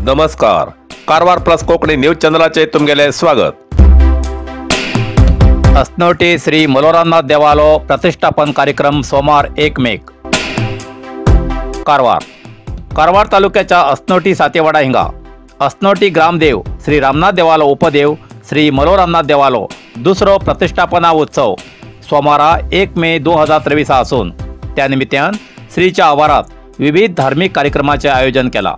नमस्कार, Karwar plus Konkani news चॅनलाचे तुमगेले स्वागत। असनोटी श्री मलोरामनाथ देवालो प्रतिष्ठापन कार्यक्रम सोमवार 1 मेक। कारवार कारवार तालुक्याच्या असनोटी सातेवाडा हिंगा असनोटी ग्रामदेव श्री रामनाथ देवालो उपदेव श्री मलोरामनाथ देवालो दुसरो प्रतिष्ठापना उत्सव सोमवारा 1 मे 2023 असून त्या निमित्तान श्रीच्या आवारात विविध धार्मिक कार्यक्रमाचे आयोजन केला।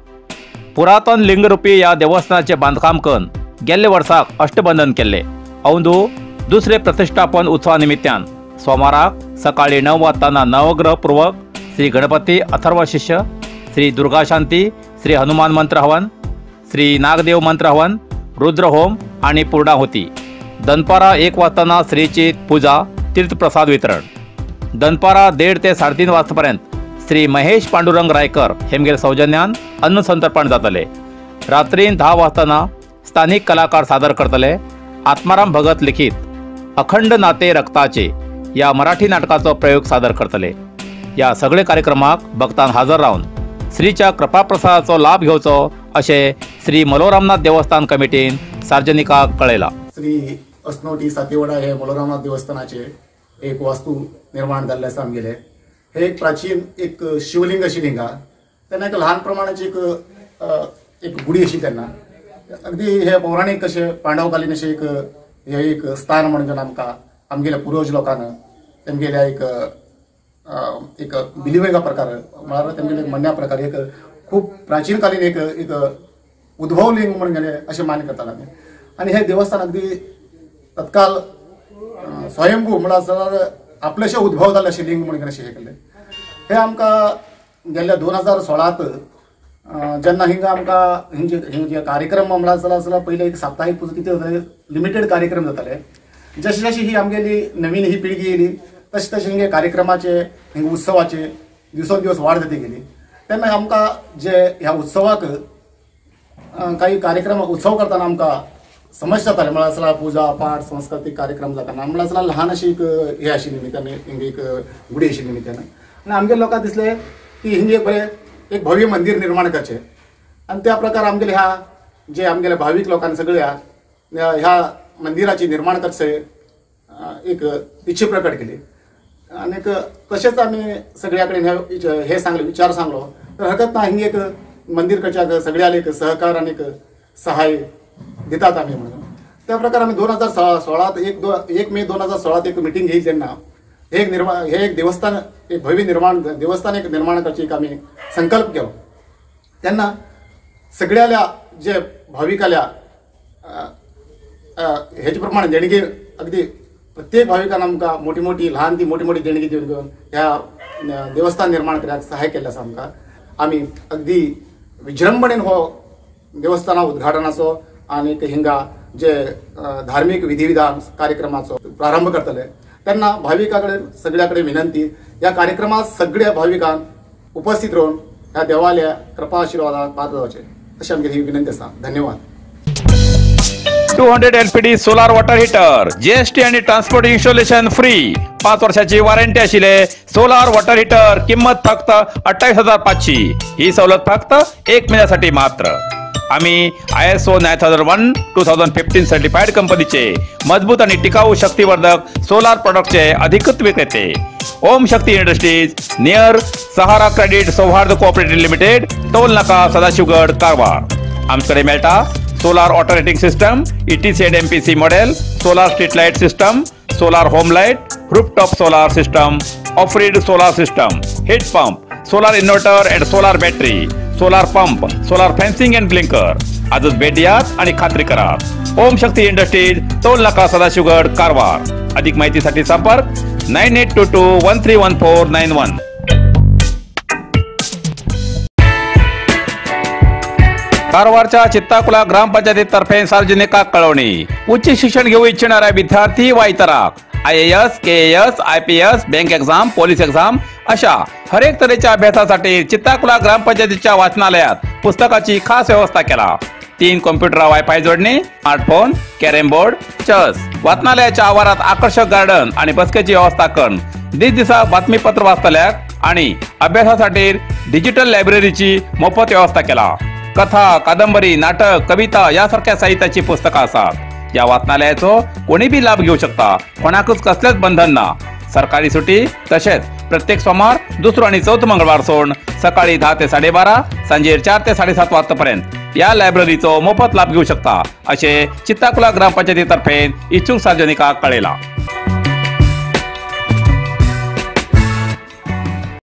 पुरातन लिंगरूपी या देवस्थानाचे बांधकाम करून गेल्ले वर्साक अष्टबंधन केल्ले। औंदू दुसरे प्रतिष्ठापन उत्सवा निमित्तान सोमाराक सकाळी 9 वाजताना नवग्रहपूर्वक श्री गणपती अथर्व शिष्य, श्री दुर्गाशांती, श्री हनुमान मंत्र हवन, श्री नागदेव मंत्र हवन, रुद्रहोम आणि पूर्णाहुती। दनपारा 1 वाजताना श्रीची पूजा, तीर्थप्रसाद वितरण। दनपारा 1:30 ते 3:30 वाजतापर्यंत श्री महेश पांडुरंग रायकर हेमगेर सौजन्यान अन्न संतर्पण जातले। रात्री 10 वाजताना स्थानिक कलाकार सादर करतले आत्माराम भगत लिखित अखंड नाते रक्ताचे या मराठी नाटकाचो प्रयोग सादर करतले। या सगळे कार्यक्रमाक भक्तान हजर रावन श्रीच्या कृपाप्रसादाचो लाभ घेवचो अशें श्री मलोरामनाथ देवस्थान कमिटीन सार्वजनिकाक कळयला। श्री असनोटी सातेवाडा हे मलोरामनाथ देवस्थानाचे एक वास्तू निर्माण जाल्ले आसा आमगेले। हे एक प्राचीन एक शिवलिंग अशी हिंगा तेन्ना एक ल्हान प्रमाणाची एक एक गुडी अशी तेन्ना अगदी हे पौराणीक कशें पांडवकालीन अशें एक हे एक स्थान म्हणून आमकां आमगेल्या पुर्वज लोकांना तेमगेल्या एक एक बिलिवेगा प्रकार म्हळ्यार तेमगेले म्हणण्या प्रकार एक खूब प्राचीन कालीन एक एक उद्भवलिंग म्हणून अशें मान्य करताले आमी। आनी हे देवस्थान अगदी तत्काल स्वयंभू म्हळ्यार आपलेशे उद्भव जाल्ले अशें लिंग म्हणून अशें हे केल्लें। हे आमकां गेल्ल्या 2016 जेन्ना हिंगा आमकां हिंगे कार्यक्रम म्हळ्यार जाल्यार पयले एक साप्ताहीक पुजा कितें जाताले, लिमिटेड कार्यक्रम जाताले। जशी जशी ही आमगेली नवीन ही पिळगी येयली तशें तशें हिंगे कार्यक्रमाचे हिंगे उत्सवाचे दिवसोन दिवस वाड जाती गेली। तेन्ना आमकां जे ह्या उत्सवाक काही कार्यक्रम उत्सव करतना आमकां समज जाताले म्हळ्यार पुजा पाठ सांस्कृतीक कार्यक्रम जाताना म्हळ्यार ल्हान अशी एक हे आशिल्ली निमित्तान हिंगे एक गुडी आशिल्ली निमित्तान आनी आमगे लोकांक दिसलें की हिंगे बरें एक भव्य मंदिर निर्माण करचें आनी त्या प्रकार आमगेले ह्या जे आमगेल्या भावीक लोकांनी सगळ्या ह्या मंदिराची निर्माण करचें एक इच्छा प्रकट केली। आनीक तशेंच आमी सगळ्या कडेन हे सांगले, विचार सांगलो तर हरकत ना हिंगे एक मंदिर करच्याक सगळ्याक एक सहकार आनीक सहाय दितात आमी म्हणून। त्या प्रकार आमी 2016 1 मे 2016 एक मिटींग घेयली तेन्ना हे एक निर्माण हे एक देवस्थान एक भव्य निर्माण देवस्थान एक निर्माण करची एक आमी संकल्प केलो। तेन्ना सगळ्याल्या जे भाविकाल्या हेजे प्रमाणे देणगी अगदी प्रत्येक भाविकान आमकां मोठी मोठी ल्हान ती मोठी मोठी देणगी दिवन घेवन ह्या देवस्थान निर्माण करपाक सहाय केल्लें आसा आमकां। आमी अगदी विजृंभणेन हो देवस्थाना उद्घाटनाचो आनीक हिंगा जे धार्मीक विधिविधान कार्यक्रमाचो प्रारंभ करतले। तेन्ना भाविकां कडेन सगळ्या कडेन विनंती, ह्या कार्यक्रमात सगळ्या भाविकांक उपस्थित रावन ह्या देवाल्या कृपा आशिर्वादाक पात्र जावचें अशी आमगेली ही विनंती आसा। धन्यवाद। 200 LPD solar water heater, GST आणि ट्रान्सपोर्ट इन्स्टॉलेशन फ्री, 5 वर्षाची वॉरंटी आशिल्ले सोलार वॉटर हिटर, किंमत फक्त 28,500। ही सवलत फक्त 1 महिन्यासाठी मात्र। आम्ही ISO 9001-2015 certified कंपनीचे मजबूत आणि टिकाऊ शक्तिवर्धक सोलार प्रॉडक्टचे अधिकृत विक्रेते। Om Shakti industries, near Sahara credit Sauhard cooperative limited, toll Naka, Sadashivgad, Karwar. आमच्याकडे मेळटा solar water heating system, ETC and MPC model, solar street light system, solar home light, rooftop solar system, off grid solar system, heat pump, solar inverter and solar battery, solar pump, solar fencing and blinker. आजच भेट द्यात आणि खात्री करा। ओम शक्ती industries, toll नाका, सदाशिवगड, कारवार। अधिक माहितीसाठी संपर्क 9822131491। कारवारच्या चित्ताकुला ग्रामपंचायतीतर्फे सार्वजनिकाक कळवणी। उच्च शिक्षण घेऊ इच्छिणाऱ्या विद्यार्थी वा इतराक IAS, KAS, IPS, bank exam, police exam अशा हरेक तऱ्हेच्या अभ्यासासाठी चित्ताकुला ग्रामपंचायतीच्या वाचनालयात पुस्तकाची खास व्यवस्था केला। 3 कॉम्प्युटर वायफाय जोडणी, स्मार्टफोन, कॅरम बोर्ड, चेस, वाचनालयाच्या आवारात आकर्षक गार्डन आणि बसकेची व्यवस्था करून दिसदिसा बातमीपत्र वाचतल्याक आणि अभ्यासासाठी डिजिटल लायब्ररीची मोफत व्यवस्था केला। कथा, कादंबरी, नाटक, कविता ह्या सारख्या साहित्याची पुस्तकां आसात. ह्या वाचनालयाचो कोणी बी लाभ घेऊ शकता, कोणाकूच कसलेच बंधन ना. सरकारी सुटी तसेच प्रत्येक सोमार, दुसरो आणि चौथो मंगळवार सोडून सकाळी 10 ते 12:30, सांजेर 4 ते 7:30 वाजतापर्यंत या लायब्ररीचो मोफत लाभ घेऊ शकता असे चित्ताकुला ग्रामपंचायतीतर्फे इच्छुक सार्वजनिकांक कळयला.